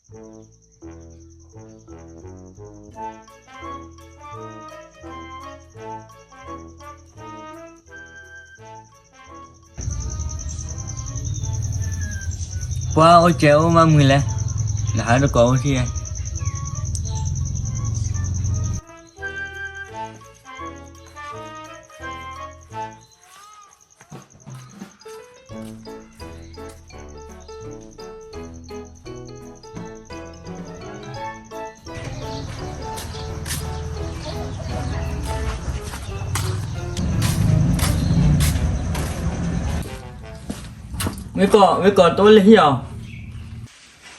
ပှၤအိၣ်ကဲအိၣ်မးမုာ်လဲၣ်, လၢဟးတကိးအိၣ်ထံၣ်. ဝ့ၢ်ကီး, ဝ့ၢ်ကီး တအိၣ်လၢဟံၣ်အီၤ.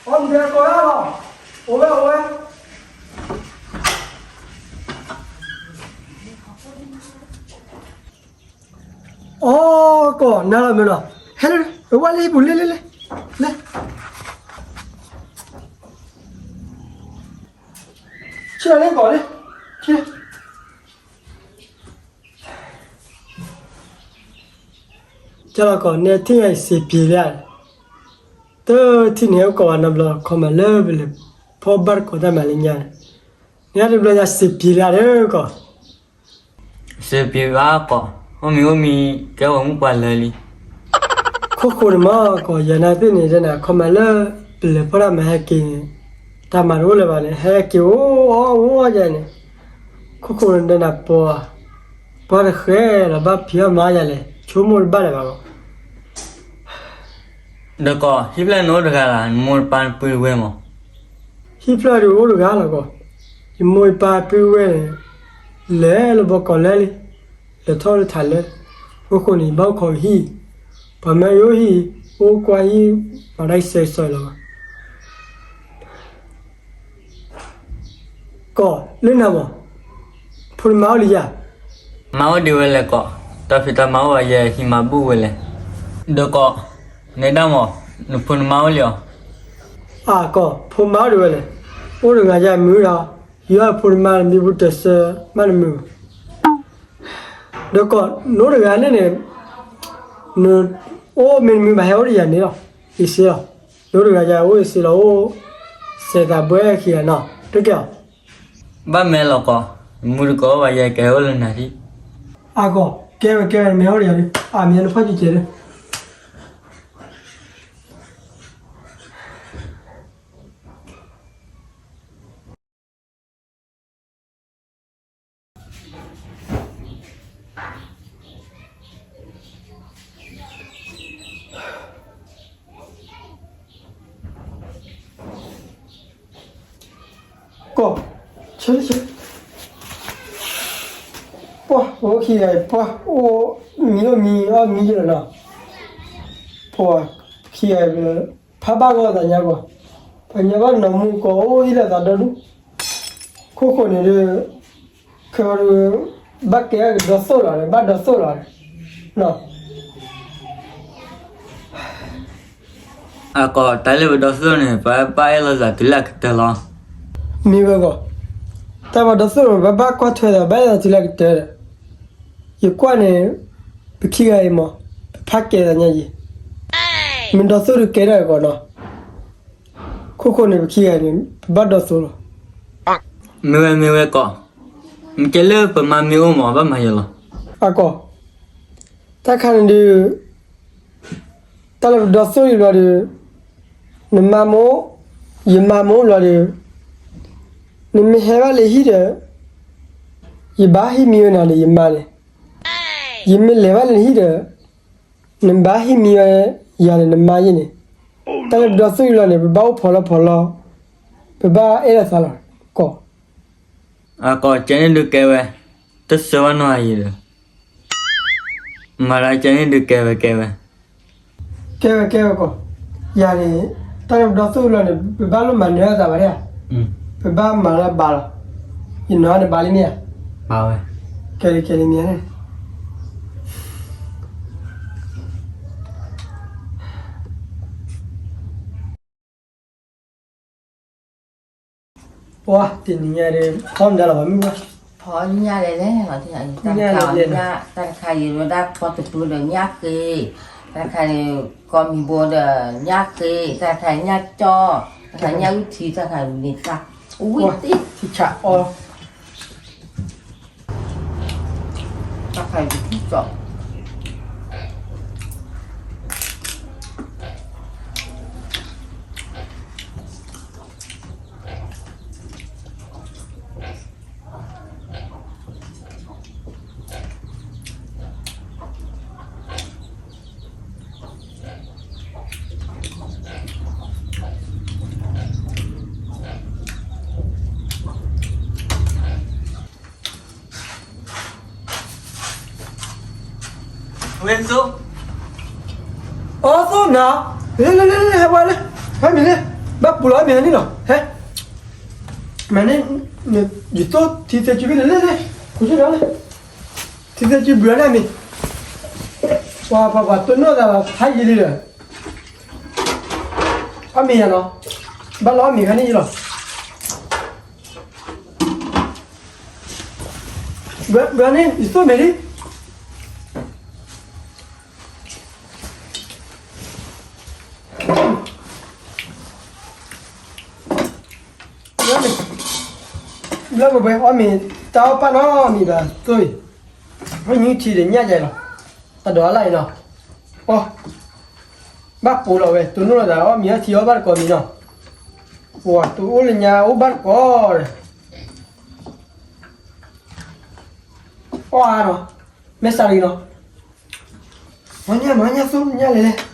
အိၣ်ဝဲ အိၣ်ဝဲ. အိၣ်ကီး နၤလီၤမ့ၢ်နီၤ, ဟဲလၢ ဝဲလၢဟံၣ်ပူၤ လၢ လၢ လၢ လၢ ဆ့လီၤလၢကီးလၢ ဆ့ ကၢ်လီၤကီး နဲထံၣ်ယၤစံးပျံၤလၢ, တထံၣ်န့ၣ် အိၣ်ကီးဘၣ်နီတဘျီ ခီမးလၢပလဲၤဖီၣ်ဘၣ်တကိးတၢ်မၤလၢညါန့ၣ်, နဲတဘျီယၤစံးပျံၤလၢဒီးကီး စံးပျံၤဘၣ်ကီး, အိၣ်မံၤအိၣ်မံၤ ကဲဝဲမုၣ်ပှၢ်လၢလံ. ခိၣ်ဃိန့ၣ်မ့ၢ်ကီး ယၤနၤသ့ၣ်န့ၣ် တဲနၤ ခီမးလၢ ပလဲၤဖီၣ်တၢ်မၤဟဲက့ၤန့ၣ်, တၢ်မၤတအိၣ်လၢၤဘၣ်န့ၣ် ဟဲက့ၤအိၣ်အီၣ်အိၣ်အီၣ်ယၤန့ၣ်, ခိၣ်ဃိန့ၣ်တဲနၤ ပှၤ ပှၤတဃဲလီၤဘၣ်ဖံးအီၣ်မၤအီၣ်ယၤလဲၣ်, ဆိကမိၣ်တဘၣ်လၢၤဘၣ်ကီး. ဒီးကီး ဟံၣ်ဖျၢၣ်နအိၣ်တဂၤလၢ်, နမိၢ်နပၢ်နပုၢ်တဝဲၢ်မး. ဟံၣ်ဖျၢၣ်ဒုးအိၣ်တဂၤလီၤကီး, ယမိၢ်ယပၢ်ပုၢ်ဝဲၢ်န့ၣ် လဲၤလၢဘီကီးလဲၤလံ, လဲၤထီၣ်လၢထးလဲၤ, အဃိန့ၣ် ယဘၣ်အိၣ်ခိးက့ၤဟံၣ်, ပှၤမၢယအိၣ်ဟံၣ်, အိၣ်ကွၢ်ဟံၣ်, မၤတၢ်ကစဲးကစီးလီၤ. ကီး လၢနၤမး, ဖိနမါအိၣ်လံဧါ. မါအိၣ်ဒံးဝဲလဲၣ်ကီး, တၢ်ဖံးတၢ်မၤအိၣ်ဝဲယဲ ဟံးမၤဘူၣ်ဝဲလဲၣ်. ဒီးကီး နဲဒၣ်မး, နဖိနမါအိၣ်လံဧါ. အၢ ကီး ဖိမါအိၣ်ဒံးဝဲလဲၣ်, အိၣ်တဂၤယဲမုာ်ဒီး, ယွၤဖိနမါနမံၤပူၤတစၢမးနမုာ်. ဒီးကီး နအိၣ်တဂၤန့ၣ်န့ၣ်, နအိၣ်မ့ၢ်နမုာ်ဘၣ်ဟဲအိၣ်ဒီးယၤန့ၣ်လီၤ, အ့ၣ်စ့လီၤ. နအိၣ်တဂၤယဲအိၣ်အ့ၣ်စ့လီၤ, အိၣ်စဲးသးဘှဲခံဂၤနီၤ, တကဲအီၤ. ဘၣ်မဲာ်လီၤကီး, မုာ်တကိးအိၣ်ဘၣ်ယဲကဲအိၣ်လၢနၤထံၣ်. အၢ ကီး ကဲဝဲကဲဝဲ မ့ၢ်အိၣ်ဒီးယၤဒီး, အမ့ၢ်နဖီၣ်ကကဲလၢ ကီး ဆၢလၢဆၢ, ပှၤ အိၣ်ခံဂၤအံၤ ပှၤ အိၣ်မံၤအိၣ်မံၤအီၣ်မံၤယဲလီၤနီၤ, ပှၤ ခံဂၤအံၤ ဖးဘၣ်ဂီၢ်သးညါကီး, ပှၤညါဘၣ်နီၢ်မူကီး အိၣ်ဟံၣ်လၢသးဒီဒူၣ်, ခိၣ်ဃိန့ၣ်ဒီး ခဲအံၤဒီး ဘၣ်ကဲကဒီသိၣ်လီၤဒီး ဘၣ်ဒီသိၣ်လီၤနီၤ. အၢ ကီး တၢ်လၢပဒီသိၣ်န့ၣ် ပဘၣ်အဲၣ်လိာ်သးတုၤလၢအကတၢၢ်လီၤ. မ့ၢ်ဝဲကီး, တၢ်ပဒီသိၣ်န့ၣ် ပဘၣ်ကွၢ်ထွဲသး ဘၣ်အဲၣ်လိာ်သးတုၤလၢအကတၢၢ်ဒီး, ယကွၢ်န့ၣ် ပခံဂၤအံၤမး ပဖးကဲသးညါယံၤ, မ့ၢ်ဒီသိၣ်ဒုးကဲထီၣ်ကီးနီၤ, ခိၣ်ဃိန့ၣ် ပခံဂၤအံၤန့ၣ် ပဘၣ်ဒီသိၣ်လီၤ. မ့ၢ်ဝဲမ့ၢ်ဝဲကီး, မ့ၢ်ကဲလၢပမါမ့ၢ်အိၣ်မး ဘၣ်မၤယဲလီၤ. အၢ ကီး, တၢ်ခါန့ၣ်ဒီး တၢ်လၢပဒီသိၣ်အံၤဘျီဒီး နမါမ့ၢ်အိၣ်, ယမါမ့ၢ်အိၣ်ဘျီဒီး နမ့ၢ်ဟဲဘၣ်လၢဟံၣ်ဒီး ယဘၣ်ဟံးမံဝဲနၤန့ၣ် ယမါန့ၣ်, ယမ့ၢ်လဲၤဘၣ်လၢနဟံၣ်ဒီး နဘၣ်ဟံးမံဝဲယၤန့ၣ် နမါယဲန့ၣ်, တၢ်လၢပဒီသိၣ်အံၤလီၤန့ၣ် ပဘၣ်အိၣ်ဖှီၣ်လီၤဖှီၣ်လီၤ, ပဘၣ်အဲၣ်လိာ်သးလီၤကီး. အၢ ကီး ကဲန့ၣ်ဒုးကဲဝဲ, တစၢဘၣ်နီၢ်အယံၤဒီး မၤလၢကဲန့ၣ်ဒုးကဲဝဲကဲဝဲ, ကဲဝဲကဲဝဲကီး, ယၤန့ၣ် တၢ်လၢပဒီသိၣ်အံၤလီၤန့ၣ် ပဘၣ်လိၣ်မၤနၢၤလိာ်သးဘၣ်ဒၣ်ဧါ, ပဘၣ်မၤလၢဘၣ်လီၤ, ယနီၢ်န့ၣ်ဘၣ်လံမ့ၢ်ဧါ, ကဲလံကဲလံမ့ၢ်ဧါန့ၣ် ပှၤတနံၤညါဒီး ဖီမတၤလီၤဘၣ်မုၢ်ဘၣ်, ဖီညါလဲၣ်လဲၣ်, တၢ်တခါအံၤ တၢ်တခါအံၤဝဲဒၣ်ကီၢ်တပူၤဒီးညၣ်ဃ့, တၢ်တခါန့ၣ် ကီၢ်မံၤဘိဒီးညၣ်ဃ့, တၢ်တခါညၣ်ကၠီၣ်, တၢ်ညၣ်အုၣ်ထံ တၢ်ခါန့ၣ်တၢ် ဝံၣ်သ့ၣ် ထံဆးအီ တၢ်ခါန့ၣ်တထံၣ်ကီး ဝဲသိ အီသိနၤ, လဲၤလဲၤလဲၤလဲၤ ဟဲဝဲလဲၤ, ဟဲမ့ၢ်လဲၤ, ဘၣ်ပူၤလီၤ ဟဲမ့ၢ်ဟဲန့ၣ်လီၤ, ဟဲ, မ့ၢ်န့ၣ်, ယသိထံသဲစုဘ့ၣ်လဲၤလဲၤလဲၤ, ကူထံလီၤလဲၤ, ထံသဲစုဘုးလီၤန့ၣ်မ့ၢ်, ပှၤပှၤပှၤတိၢ်နီၣ်သးဖးယံာ်လံဒီး, အီၣ်မ့ၢ်ယၤလီၤ, ဘၣ်လီၤအီၣ်မ့ၢ်ခါန့ၣ်ယလီၤ. ဘၣ်န့ၣ် ယသိၣ်မ့ၢ်လံ. ဘျီပှဲၤပှဲၤ အီၣ်မ့ၢ်တၢ်အီၣ်ပၣ်နီတမံၤဘၣ် သိၣ်အံၤ, အီၣ်ညၣ်ထံဒီးညၣ်ယဲလီၤ, တၢ်ဒိးအလၣ်အံၤနီၤ, အီၣ်, ဘၣ်ပိာ်လီၤဝဲ တိၢ်နီၣ်လိာ်သး အီၣ်မ့ၢ်အီထံအီၣ်ဘၣ်တကိးမံၤနီၤ, ပှၤတအိၣ်လၢညါအိၣ်ဘၣ်တကိးဒီး အီၣ်အါနီၤ, မ့ၢ်စးရံနီၤ, မၤညၣ် မၤညၣ် သိၣ်ညၣ်လဲၤလဲၤ,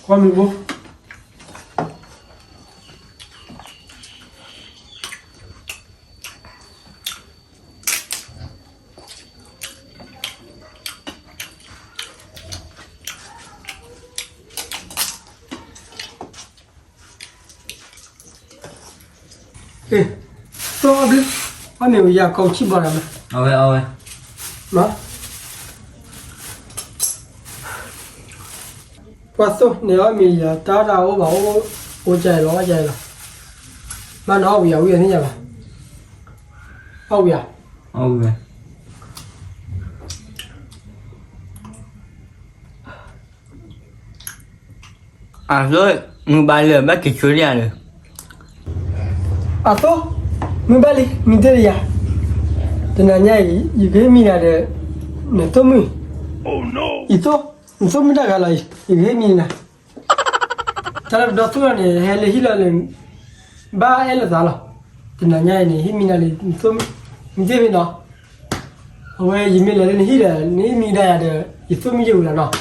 ကွၢ်မ့ၢ်ဘိ သိၣ်အီၣ်ဘျုး, အီၣ်မ့ၢ်ဝံၤယၤကိးဆံၣ်ဘီဒီးမး, အဝဲအီၣ်ဝဲ, မး, ပှၤသိၣ်န့ၣ်အီၣ်မ့ၢ်ယၤ တၢ်အီၣ်တၢ်အီအိၣ်ဘၣ်အိၣ်, အိၣ်ကၢအံၤလီၤ အီၣ်ကၢအံၤလီၤ, မ့ၢ်နအီၣ်ဝံၤယၤဝံၤအသ့ၣ်ညါဘၣ်, အီၣ်ဝံၤယၤ, အီၣ်ဝံၤဝဲ အသိၣ်, မုၢ်ဘၣ်လၢဘၣ်က့ၤဆိလံဧါလၢ, အသိၣ်, မုၢ်ဘၣ်လံ မံတ့ၢ်လံယၤ, တနၤညါအံၤ ယကဟ့ၣ်မံနၤဒီး, နသိၣ်မုၣ်, ယသိၣ်, နသိၣ်မုၣ်တၢ်ဂၤလီၤအံၤ ယကဟ့ၣ်မံနၤ, တၢ်လၢပဒီသိၣ်လီၤန့ၣ် ဟဲလၢဟံၣ်လီၤလၢ ဘၣ်အဲၣ်လိာ်သးလီၤ, တနၤညါအံၤန့ၣ် ဟ့ၣ်မံနၤလံ နသိၣ်မုၣ်, မံတ့ၢ်ဖဲနီၤ, အဝဲယမ့ၢ်လဲၤလၢနဟံၣ်ဒီး နဟ့ၣ်မံဒၣ်ယၤဒီး ယသိၣ်မုၣ်ယအိၣ်လီၤနီၤ,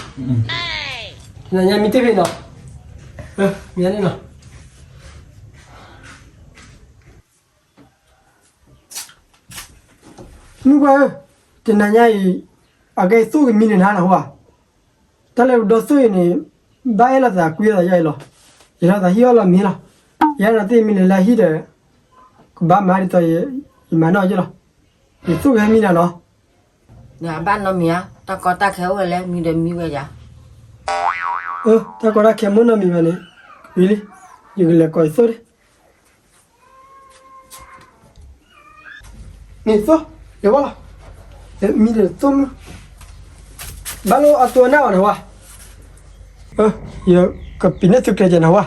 တနၤညါမံတ့ၢ်ဖဲနီၤ, မံန့ၣ်နီၤ, မုၢ်ပှၢ်ဧၢ, တနၤညါအံၤ အကဲသိၣ်ကမံနၤနဟါလီၤဟါ, တၢ်လၢပဒီသိၣ်အံၤန့ၣ် ဘၣ်အဲၣ်လိာ်သးကွံလိာ်သးယါအံၤလီၤ, ယလီၤသးဟံၣ်အီၣ်လီၤမံလီၤ, ယဲဒီးသ့ၣ်မံလၢလၢဟံၣ်ဒီး, ကဘၣ်မၤဒ်သိး, ယမၤနီၢ်ယလီၤ, ယသိၣ်ကဟဲမံနၤနီၤ, နဘၣ်နီတမံၤဧါ, တၢ်ကီတၢ်ခဲအိၣ်ဝဲလဲၣ် မံဒီးမံဝဲယၤ, အၢ တၢ်ကီတၢ်ခဲမ့ၢ်နီတမံၤဘၣ်န့ၣ်, ဝံၤလံ, ယကလဲၤကိးယသိၣ်ဒၣ် န့ၣ်သိၣ်, လဲၤဝဲလီၤ, မံဒီးသိၣ်မုၣ်, ဘၣ်လၢအတိၢ်အနၢ်အီၤနဟါ, ယကပံာ်န့ၢ်သုကျဲၤကဲနဟါ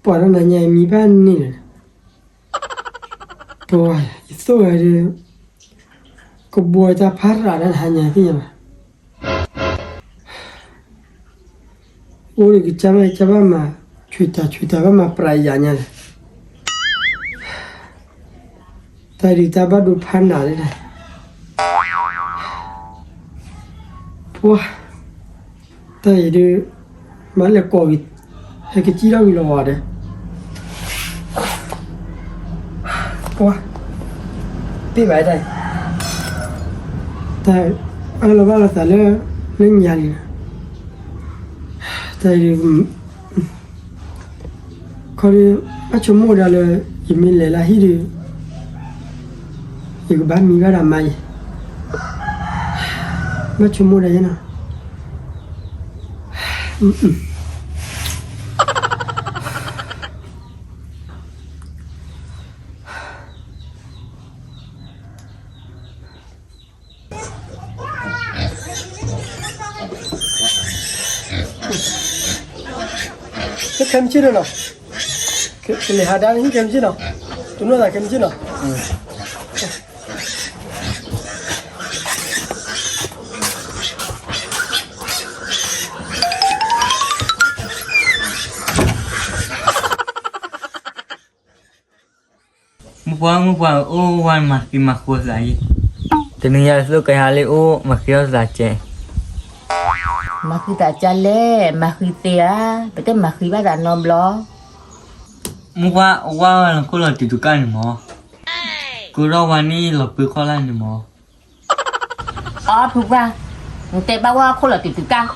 ပှၤတနၤညါအံၤမံဘၣ်န့ၣ်လီၤ, ပှၤယသိၣ်ဝဲဒီး, ကဘီတၢ်ဖးရၤလၢတဟါညါသ့ၣ်ညါဘၣ် အိၣ်ဒီးကစၢ်မ့ၢ်ကစၢ်ဘၣ်မၤ, ဆူၣ်တၢ်ဆူၣ်တၢ်ဘၣ်မၤပြးယၤညါလဲၣ်, တၢ်ဒုးတၢ်ဘၣ်ဒိဖးနးလၢတၢ်, ပှၤ, တၢ်အံၤဒုး, မၤလဲၤကိးဂ့ၤ, ဟဲကစံၣ်ထီၣ်ဝံၤလီၤဝဲဒီး ပှၤ, ပ့ၢ်ဘၣ်တၢ်အံၤ, တၢ်အၢၣ်လီၤဘၣ်လိာ်သးလၢ, လၢညါလံလီၤ, တၢ်အံၤဒုး ခီဒီး ဘၣ်ဆိကမိၣ်ဒၣ်လၢ ယမ့ၢ်လဲၤလၢဟံၣ်ဒီး ယကဘၣ်မံဘၣ်ဒၣ်မါအံၤ, ဘၣ်ဆိကမိၣ်ဒၣ်ယဲနီၤ. ခဲမုၢ်ဆ့ၣ်နီၤနီၤ, ကလဲၤဟးဒါနဟံၣ်ခဲမုၢ်ဆ့ၣ်နီၤ, တနီၢ်သးခဲမုၢ်ဆ့ၣ်နီၤ. မုၢ်ပှၢ် မုၢ်ပှၢ် အိၣ်ဝဲမၤဃံမၤဃုာ်သးအံၤ, တနံၤညါသိးကဟးလၢအိၣ်မၤဃံအီၣ်သးကဲ, မၤဃံသးကဲလဲၣ်, မၤဃံသ့ဧါ, ပတမၤဃံဘၣ်သးနီတဘျီ. မုၢ်ပှၢ် ဝါလီၤခိၣ်လီၤတုၤတကၣ်န့ၣ်မး, ကဒီးဝါန့ၣ်လီၤပၢခီၣ်လၢ်န့ၣ်မး. အီ ဖုပှၢ်, နတဲဘၣ်ဝါခိၣ်လီၤတုၤတကၣ်,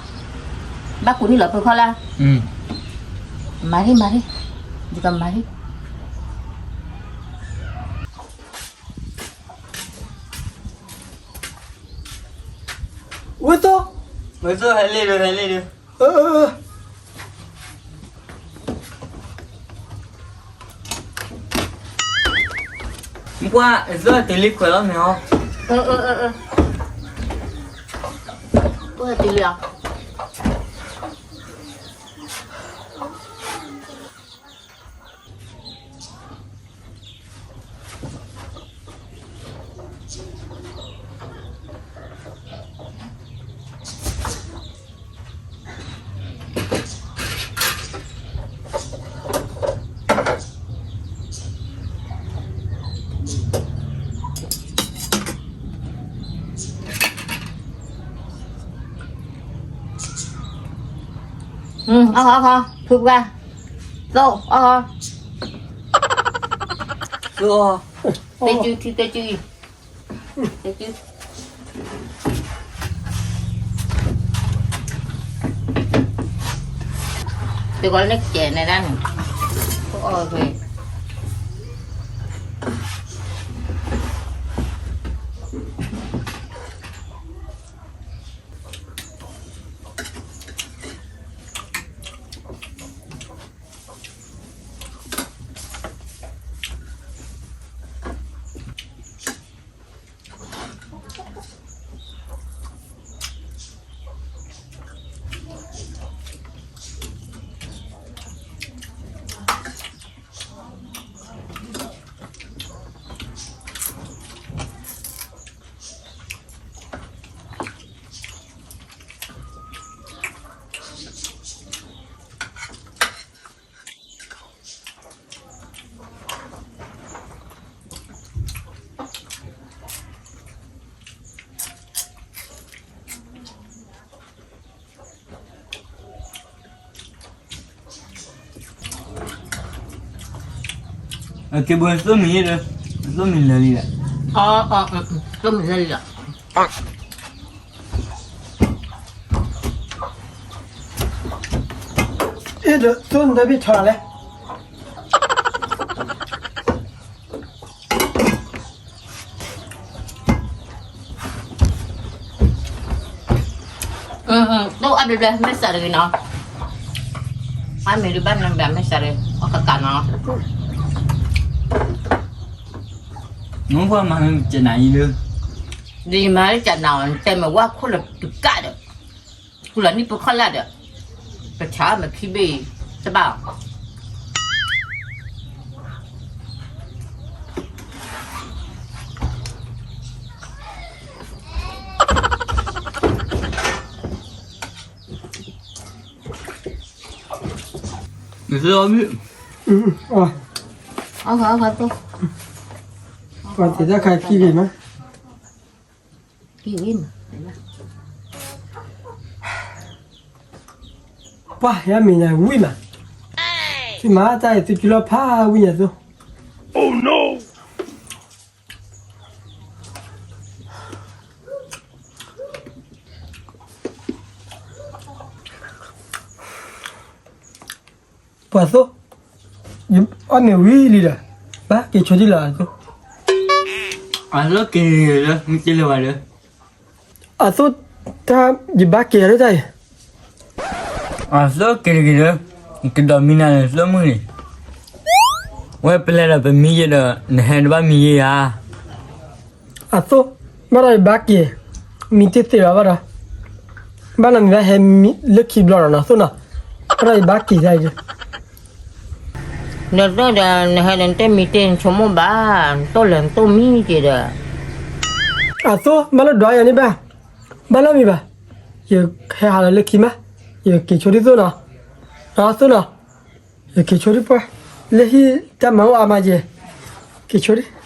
ဘၣ်ကူးန့ၢ်လီၤပၢခီၣ်လၢ်. မၤရံ မၤရံ, ယကမၤရံ. ဝဲသိး, ဝဲသိး ဟဲလံဒီး ဟဲလံဒီး. မုၢ်ပှၢ် အသိးတုၤလံခွဲးလီၤမ့ၢ်အီၤ. ပှၢ်တုၤလံအီၤ. အီၣ်ဃီ အီၣ်ဃီ ဖုပှၢ်, သိး အီၣ်ဃီ, သိးအီၣ်, သ့ၣ်ကု ထံသ့ၣ်ကုအံၤ, သ့ၣ်ကု, တဂီၤလၢနကဲန့ၣ်ဒၣ်န့ၣ်, အီၣ်ဃီ. ကဲဘိသိၣ်မံၤယဲဒီး, သိၣ်မံၤလၢာ်လံဒီး, သိၣ်မံၤလၢာ်လံဒီး, အဲၣ်ဒိးသိၣ်နတဘ့ၣ်ထီၣ်လဲၣ်. သိၣ်အါဘျဲဘျဲ မ့ၢ်စးတဂ့ၤနီၤ, အါမ့ၢ်ဒုးဘၣ်နဘျးမ့ၢ်စးတဂ့ၤ အီၣ်ကကးနီၤ. နမ့ၢ်ပှၤမၤကနၤအံၤလၢ, ဒ်ယမၤလၢကနၤအီၤ နတဲမ့ၢ်ဝါခိၣ်လီၤတုၤကၣ်ဒီး, ကူလီၤနံၣ်ပၢၢ်ခီၣ်လၢ်ဒီး, ပဆၣ်မ့ၢ်ခံဘ့ၣ်အံၤ, တဘၣ်အီၤ. မ့ၢ်သ့အီၤမ့ၢ်, အီၣ်ဃီ အီၣ်ဃီသိး, ပှၤတ့တၢ်ခါခံဂ့ၤမး, ခံဂ့ၤမး, ပှၤယမ့ၢ်ညါဝံၣ်မး, သုမၤတၢ်အံၤသုကလီၤဖးဝံၣ်ညါသိး. ပှၤသိ, ယအီၣ်မ့ၤဝံၤလံဒီး, ဘၣ်က့ၤဆိဒံးလီၤအသိ. အသိက့ၤလၢမ့ၢ်တလဲၤဝဲဒီး, အသိ, တၢ်ယဘၣ်က့ၤလၢတၢ်အံၤ. အသိက့ၤတဂ့ၤဒီး, ကဒီးမံနၤလၢသိမုၢ်န့ၣ်, ဝဲပလဲၤဒီးပမံယဲဒီး နဟဲတဘၣ်မံယဲဧါ. အသိ, ဘၣ်ဒီးယဘၣ်က့ၤ, မံတ့ၢ်သ့လီၤဘၣ်ဒီး, ဘၣ်နီၤမံၤဘၣ်ဟဲလၢခံဘျီဒီးနီၤ သိနီၤ, ဘၣ်ဒီးယဘၣ်က့ၤတၢ်အံၤဒီး. နသိဒီး နဟဲဒီးနတမံတ့ၢ်နဆိကမိၣ်ဘၣ်, နသိလဲၤနသိမံက့ၤဒီး. အသိ, ဘၣ်လၢဒွးယၤန့ၣ်ဘၣ်, ဘၣ်လၢမံၤဘၣ်, ယဟဲဟးလီၤလၢခံမး, ယက့ၤဆိဒံးသိနီၤ, အသိနီၤ, ယက့ၤဆိဒံးပှၢ်, လၢဟံၣ်တၢ်မၤအိၣ်အါမးယဲ, က့ၤဆိဒံး.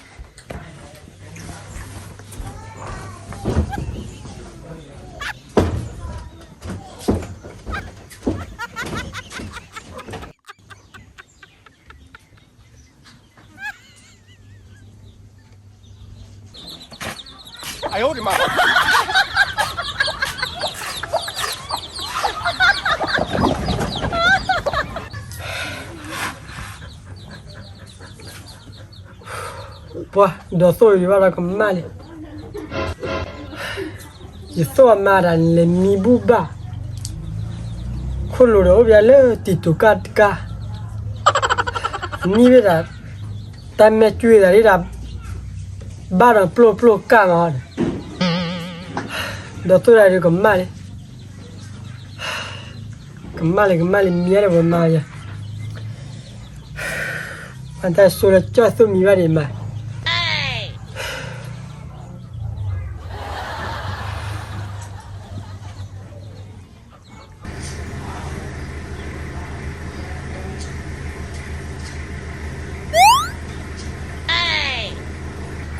ပှၤဒီးသိၣ်ယဘၣ်ဒီးကမၣ်လံ, ယသိၣ်အမါတၢ်လဲၤမံဘူၣ်ဘၣ်, ခိၣ်လိၤဒီးအိၣ်ဘၣ်လၢတံၤတူၤကၢ်တကၢ်, နံၣ်ဝဲဒၣ်, တၢ်မဲာ်ကွံာ်သးဒ်ဒၣ်, ဘၣ်ဒီးပျိၢ်ပျိၢ်ကၢ်မးဒီး, ဒီးသိၣ်တၢ်ဒီးကမၣ်လံ, ကမၣ်လံကမၣ်လံ မံဒီးပှၤမါယၤ, အတၢ်ဆိလၢကၠီၣ်သိၣ်မံဘၣ်ဒံးမး.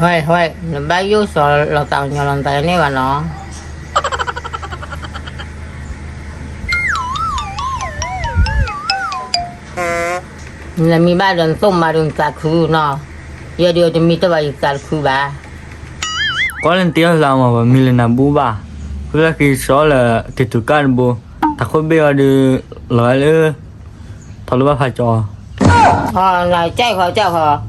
ဝဲ ဝဲ နဘၣ်ယိၣ်စီၤလီၤသးကညီၤလီၤသးန့ၣ်ဘၣ်နီၤ, နမံဘၣ်ဒီးနသိၣ်မါဒီးနသးခုနီၤ, ယဲဒုးတမံတဘၣ်ယသးတခုဘၣ်. ကွၢ်လၢနတ့အီၣ်သးမး ပှၤမံလၢနဘူၣ်ဘၣ်, ဖဲလၢက့ၤစီလၢတံၤတူၤကၢ်တဘိ, တၢ်ခိၣ်ဘ့ၣ်အီၤဒီး, လီၤဝဲလၢ, ထီၣ်လၢဘၣ်ဖးကၠီ, နကၢ်ဃီကၢ်ဃီ